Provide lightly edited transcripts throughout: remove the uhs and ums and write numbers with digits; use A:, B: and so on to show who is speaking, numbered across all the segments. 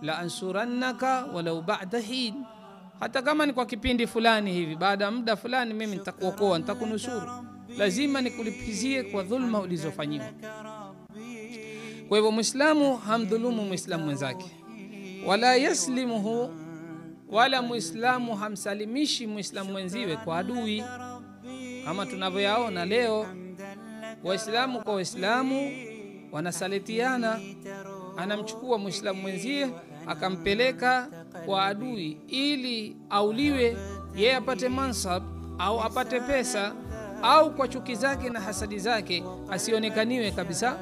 A: la ansurannaka walau ba'da hin, hata kama ni kwa kipindi fulani hivi, baada ya muda fulani mimi nitakuokoa, nitakunusuru, lazima nikulipizie kwa dhulma ulizofanyiwa. Kwa hivyo Muislamu hamdhulumu Muislamu mwenzake, wala yaslimuhu, wala Muislamu hamsalimishi Muislamu mwenziwe kwa adui, kama tunavyoyaona leo Waislamu kwa Waislamu wanasalitiana. Anamchukua Muislamu mwenzie akampeleka kwa adui ili auliwe, yeye apate mansab au apate pesa, au kwa chuki zake na hasadi zake asionekaniwe kabisa.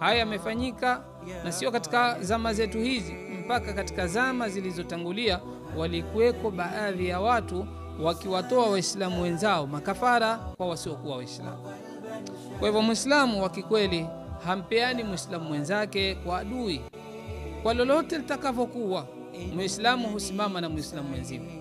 A: Haya yamefanyika, na sio katika zama zetu hizi, mpaka katika zama zilizotangulia walikuweko baadhi ya watu wakiwatoa Waislamu wenzao makafara kwa wasiokuwa Waislamu. Kwa hivyo Muislamu wa kikweli hampeani Muislamu mwenzake kwa adui, kwa lolote litakavyokuwa. Muislamu husimama na Muislamu mwenziwe.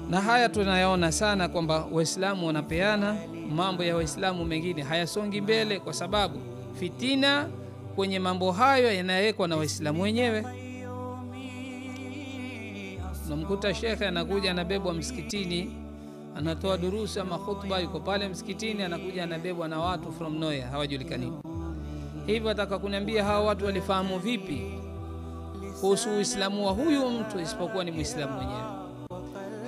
A: Na haya tunayaona sana kwamba Waislamu wanapeana mambo ya Waislamu mengine hayasongi mbele, kwa sababu fitina kwenye mambo hayo yanawekwa na Waislamu wenyewe. Unamkuta shekhe anakuja anabebwa msikitini, anatoa durusa ama khutba, yuko pale msikitini, anakuja anabebwa na watu from nowhere, hawajulikani. Hivyo ataka kuniambia hawa watu walifahamu vipi kuhusu Uislamu wa huyu mtu isipokuwa ni Muislamu mwenyewe?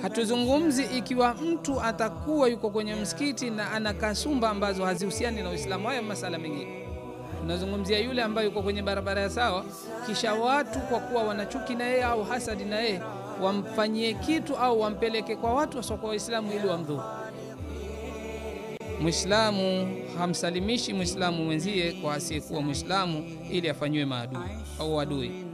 A: Hatuzungumzi ikiwa mtu atakuwa yuko kwenye msikiti na ana kasumba ambazo hazihusiani na Uislamu, haya masala mengine. Tunazungumzia yule ambaye yuko kwenye barabara ya sawa, kisha watu kwa kuwa wanachuki na yeye au hasadi na yeye wamfanyie kitu au wampeleke kwa watu wasiokuwa Waislamu ili wamdhuru. Muislamu hamsalimishi Muislamu mwenzie kwa asiyekuwa Muislamu ili afanywe maadui au adui.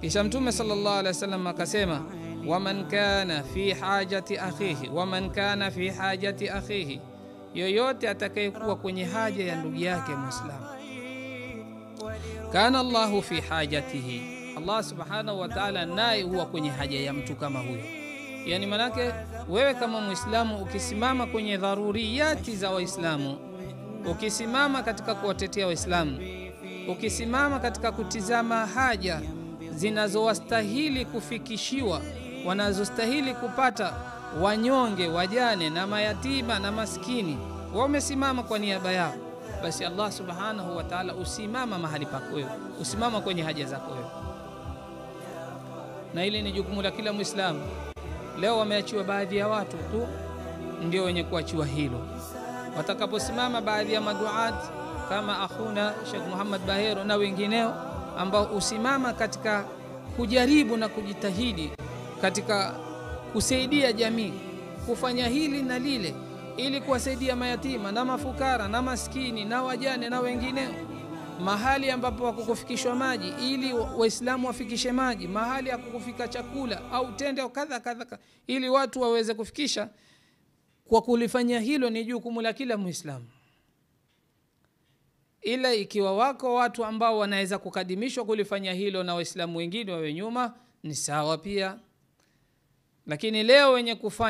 A: Kisha Mtume sallallahu alaihi wasallam akasema, waman kana fi hajati akhihi, waman kana fi hajati akhihi, yoyote atakayekuwa kwenye haja ya ndugu yake Muislamu, kana Allahu fi hajatihi, Allah subhanahu wa ta'ala naye huwa kwenye haja ya mtu kama huyo. Yani manake wewe kama Muislamu ukisimama kwenye dharuriyati za Waislamu, ukisimama katika kuwatetea Waislamu, ukisimama katika kutizama haja zinazowastahili kufikishiwa, wanazostahili kupata wanyonge, wajane na mayatima na maskini, wewe umesimama kwa niaba yao, basi Allah subhanahu wa ta'ala usimama mahali pako wewe, usimama kwenye haja zako wewe. Na hili ni jukumu la kila Muislamu. Leo wameachiwa baadhi ya watu tu ndio wenye kuachiwa hilo. Watakaposimama baadhi ya maduat kama akhuna Sheikh Muhammad Bahero na wengineo ambao usimama katika kujaribu na kujitahidi katika kusaidia jamii, kufanya hili na lile ili kuwasaidia mayatima na mafukara na maskini na wajane na wengineo, mahali ambapo hakukufikishwa maji ili Waislamu wafikishe maji, mahali hakukufika chakula au tende au kadha kadha, ili watu waweze kufikisha. Kwa kulifanya hilo ni jukumu la kila Muislamu. Ila ikiwa wako watu ambao wanaweza kukadimishwa kulifanya hilo na Waislamu wengine wawe nyuma, ni sawa pia. Lakini leo wenye kufanya